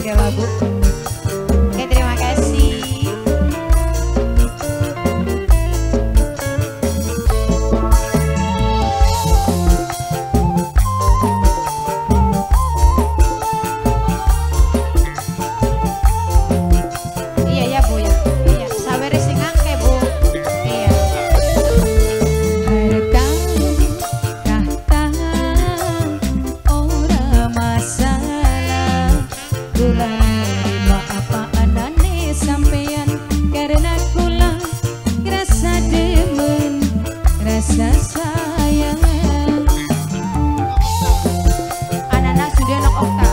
Oke lah Bu. Oke, terima kasih. Iya ya Bu ya. Iya, sawere sing akeh Bu. Iya. Harta tahta ora masalah kula nerima apa anane sampean karena kula ngrasa demen rasa sayang. Ananang sing denok okta,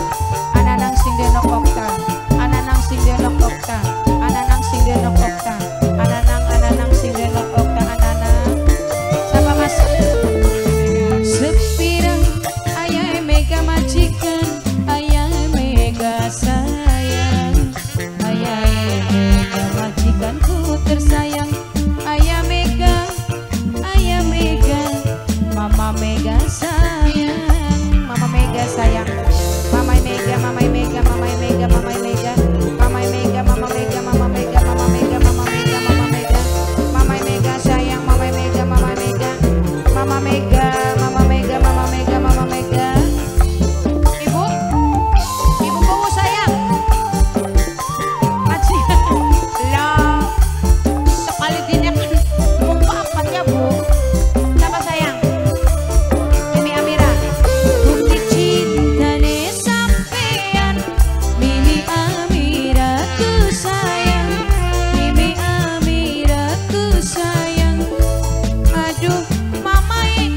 ananang sing denok okta, ananang sing denok okta, ananang sing denok okta, ananang ananang sing denok okta, ananang. Siapa Mas? Sepirang ayah mega majikan, ayah mega sayang, ayah mega majikanku tersayang, ayah mega, mama mega sayang, Mama Mega sayang. Mama Mega, Mama Mega, Mama Mega, Mama Mega, Mama Mega, Mama Mega, Mama Mega, Mama Mega, Mama Mega, Mama Mega, Mama Mega sayang, Mama Mega, Mama Mega, Mama Mega, Mama Mega, Mama Mega, Mama Mega. Ibu, Ibu Bowo sayang. Aji, lah, sekali dine kan mung papat ya Bu. Siapa sayang? Mimi Amira. Bukti cintane sampean Mimi Amira ku sayang, Mimi Amira ku sayang. Aduh mamai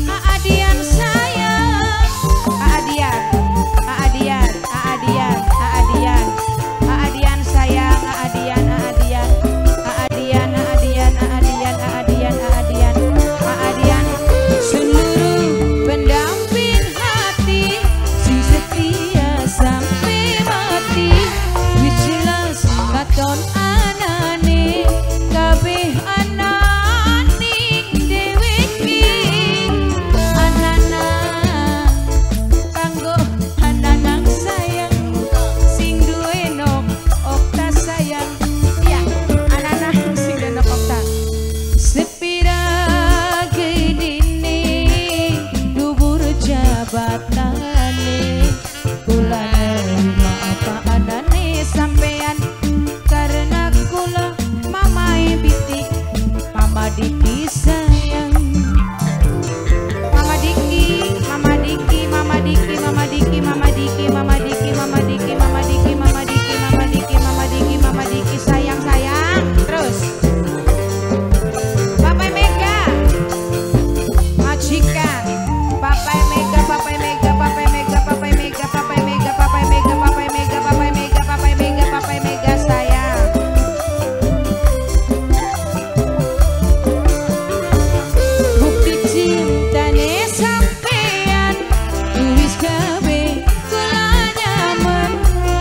Aadian sayang. Aadian, Aadian, Aadian, Aadian, Aadian sayang, Aadian, Aadian, Aadian, Aadian, Aadian, Aadian, Aadian, Aadian. Seluruh pendamping hati sing setia sampai mati. Wis jelas katon anane kabeh ananing dheweke. Ananang kanggo ananang sayang sing duwe nok okta sayang. Iya, ananang sing denok okta. Sepira gedine dhuwur jabatane kula nerima apa anane sampean karena kula mamae Biti, Mama Diki sayang. Mama Diki, Mama Diki, Mama Diki, Mama Diki, Mama Diki, Mama Diki, Mama Diki, Mama Diki, Mama Diki, Mama Diki, Mama Diki, Mama Diki sayang sayang. Terus. Bapak Mega, majikan. Bapak Mega, Bapak Mega, Bapak Mega, Bapak Mega, Bapak Mega, Bapak Mega, Bapak Mega, Bapak Mega, Bapak Mega, Bapak Mega sayang. Bukti cintane sampean wis gawe kula nyaman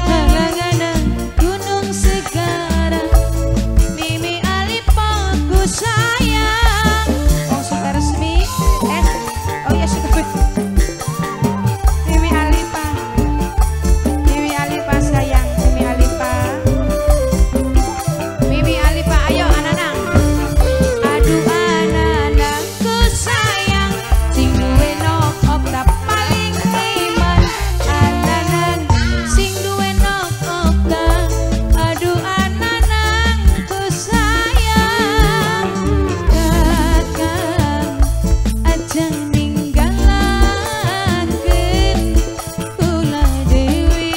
halangan gunung segara Mimi Alipa ku sayang. Oh, suka resmi. Eh, oh ya suka. Mimi Alipa, Mimi Alipa sayang, Mimi Alipa, Mimi Alipa, ayo ananang. Aduh ananangku sayang sing duwe nok okta paling iman. Ananang sing duwe nok okta, aduh ananangku sayang. Kakang aja ninggalaken kula dhewe.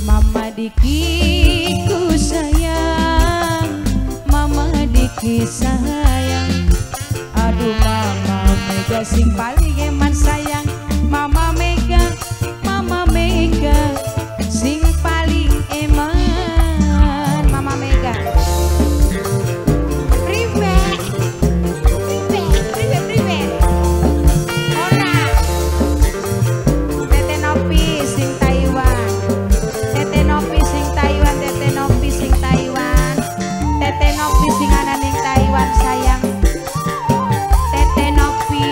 Mama Diki ku sayang, Mama Diki sayang. Aduh Mama Mega sing paling eman sayang, Mama Mega, Mama Mega sing paling eman. Mama Mega. Priwe, priwe, priwe, priwe. Ora. Tete Nopi sing Taiwan. Tete Nopi sing Taiwan, Tete Nopi sing Taiwan. Tete Nopi sing ana ning Taiwan sayang. Tete Nopi.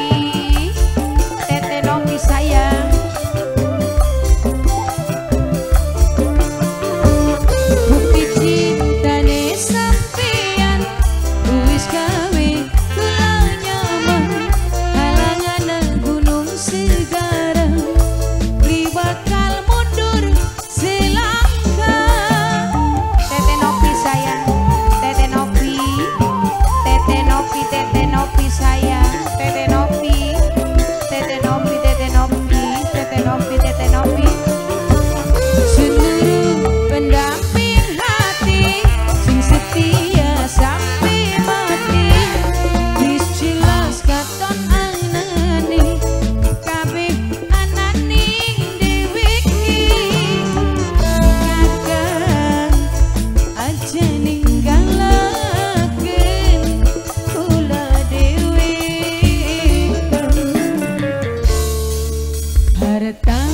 Datang.